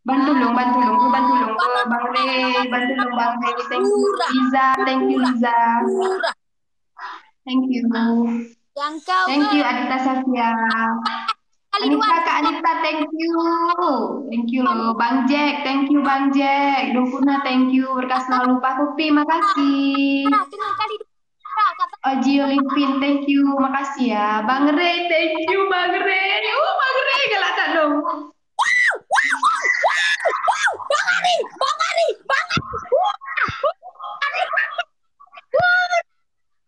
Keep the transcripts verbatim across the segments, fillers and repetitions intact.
Bantu lôn, bantu lôn, bantu lôn. Bang Rey, bantu lôn, Bang Rey. Thank you, Liza. Thank you, Liza. Thank you. Nyang kau Thank you, Adita Safia. Kali dua. Anita, Kak Anita, thank you. Thank you loh. Bang Jack, thank you, Bang Jack. Dungkuna, thank you. Berkas selalu Pak Kupi, makasih. Nah, tengah kali dua. Oji Olivin, thank you. Makasih ya. Bang Rey, thank you, Bang Rey. Oh, Bang Rey, galak that dong. Bang Ari, Bang Ari, Bang Ari. Bang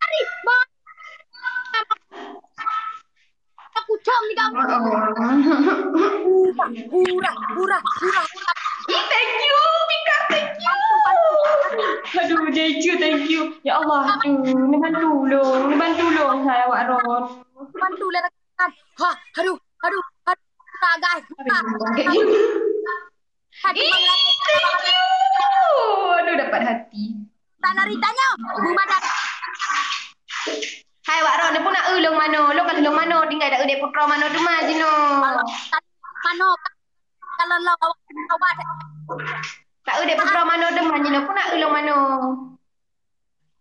Ari, Bang Ari. Aku cong di kamu. Hura, hura, hura, hura. Ih, thank you, Bika, thank you. Aduh, Jecu, thank you. Ya Allah, aduh, neubantu lôn, neubantu lôn, hai awak Ron. Bantu lah rakan. Ha, aduh, aduh, aduh. Tak, guys. Aduh, Ih, thank you. Aduh, dapat hati. Tanah ritanya, Bu Madan. Hai, Wak Ron, pun nak eu lông mano. Lông ka lheuh lông mano, tinggai dak eu dek putroe mano teuma jinoe. Mano, kalau lo awak, awak. Tak eu dek putroe mano teuma jinoe, pun nak eu lông mano.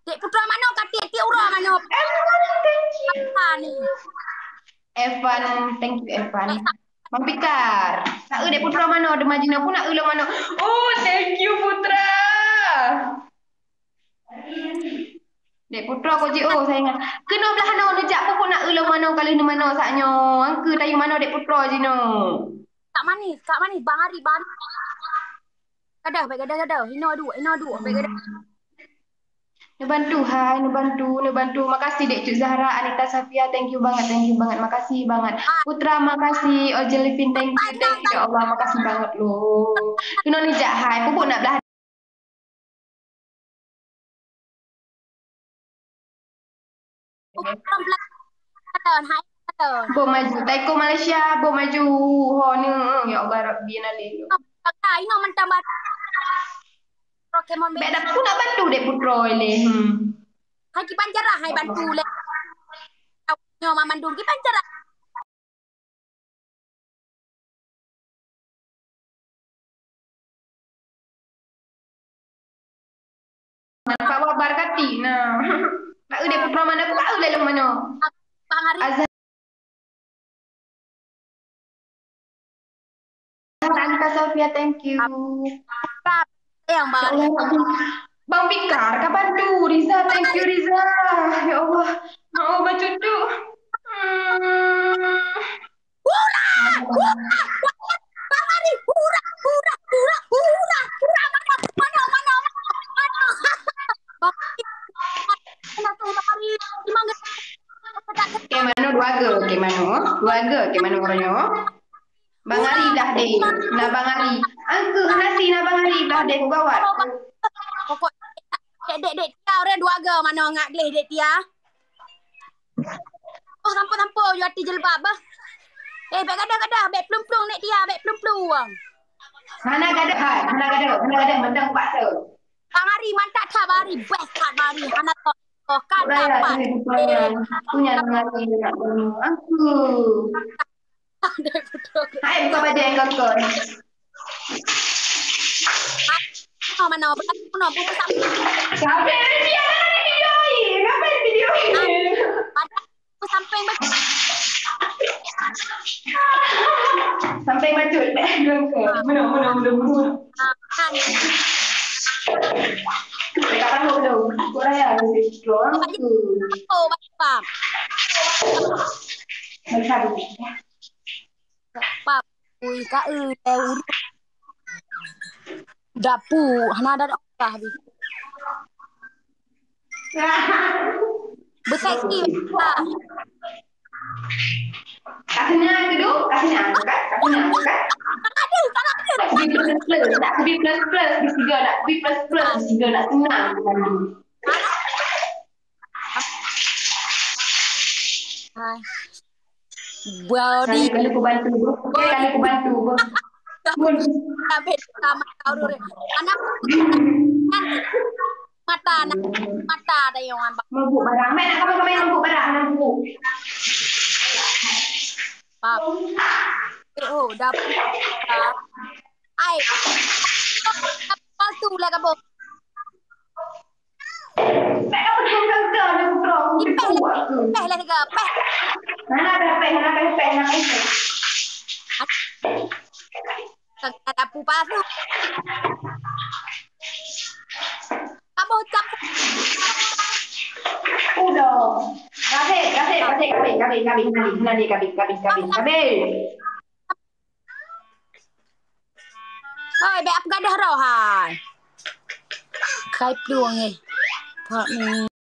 Dek putroe mano ka tiep-tiep uroe mano. Evan, thank you. Apa ni? Evan, thank you, Evan. Bang Pikar, tak eu dek putroe mano teuma jinoe, pun nak eu lông mano. Oh, thank you, Putra. Dek putroe ko ji, oh, sayang. Keunoe blah noe neujak pupuk nak eu lông mano, ka lheuh neumano saat nyoe. Angkeu tayue mano dek putroe jinoe. Kak Manis, Kak Manis, Bang Ari, Bang Ari. Gadoh, baik gadoh, gadoh. Inoe duek, inoe duek, baik gadoh. Neubantu hai, neubantu, neubantu. Makasih Dek Cut Zahra, Anita Safia, thank you banget, thank you banget. Makasih banget. Putra, makasih. Ojel Livin, thank you, thank you. Ya Allah, makasih banget loh. Keunoe neujak hai, pupuk nak blah. Boh maju. Taiko Malaysia, boh maju. Ho ni, ya Allah Rabbi, na lé. Pakai no mentang baru. Pokemon. Bek dah pun nak bantu dek putroe lé. Hmm. Hai kiban jarah, hai bantu lé. Nyoe mamandum kiban jarah. Manfaat wabar kati, nah. Nak eu dek putroe mano, aku tak eu lé lông mano. Bang Ari. Azhar. Tante Sofia, thank you. Yang Ya Allah, Bang. Bang Fikar, kapan tu? Riza, thank you, Riza. Ya Allah. Mau bacut tu. Hmm. Hura! Hura! Bang Ari, hura, hura, hura, hura, hura, mana, mana, mana, mana, mana? Bang Ari, mana tu, Bang Ari? Di mana? Okey, mano dua ga, okey, mano? Dua ga, okey, mano orangnya? Bang Ari dah deh. Nah, Bang Ari. Angkeuh nasi nah, Bang Ari dah deh, gawat. Pokok dek, dek, dek Tia orang dua ga mano ngak gleh dek Tia. Oh, sampo-sampo ju ati jilbab bah. Eh, bek gadoh-gadoh, bek plueng-plueng dek Tia, bek plueng-plueng. Hana gadoh hai, hana gadoh, hana gadoh, mantong paksa. Bang Ari mantap that, Bang Ari. Best that, Bang Ari. Hana toh, toh kan. Raya dapat. Sini bukannya punya Bang Ari nak bunuh aku. Hai, buka baju yang kotor. Oh, mana? Mana? Buka sampai. Siapa yang dia? Mana video ini? Kenapa yang video ini? Ada sampai baca. Sampai baca. Mana, mana, mana, mana? Ah, kan. Dekat tahu tu. Kau raya mesti strong. Oh, baik, faham. Macam ni. Pap, ui, ka, eh, eh, ur-, dapu, hana ada dah habis. Besai sikit, ah. Kat sini ada tu, kat sini ada kan? Kat sini ada kan? Tak ada, tak ada. Tak sedih plus plus, tak sedih plus plus, di siga nak sedih plus plus, di siga nak senang. Hai. Body. Kali, kali ku bantu, bro. Kali ku bantu, bro. Habis sama kau dulu. Anak mata, anak mata ada yang nampak. Mabuk barang. Mai nak kami kami mabuk barang, mabuk. Pap. Eh, oh, dapur. Palsu lah kaboh. Pèh apa tu gagal ni, putra? Ipèh lah, ipèh lah tiga, pèh. Hana pèh, hana pèh, hana pèh. Tengah dapu palsu. Kaboh cap. Udah. Kabeh, kabeh, kabeh, kabeh, kabeh, kabeh, kabeh, kabeh, kabeh. Hoi, bèk ap gadoh roh hai. Kai plueng eh. Pak ni.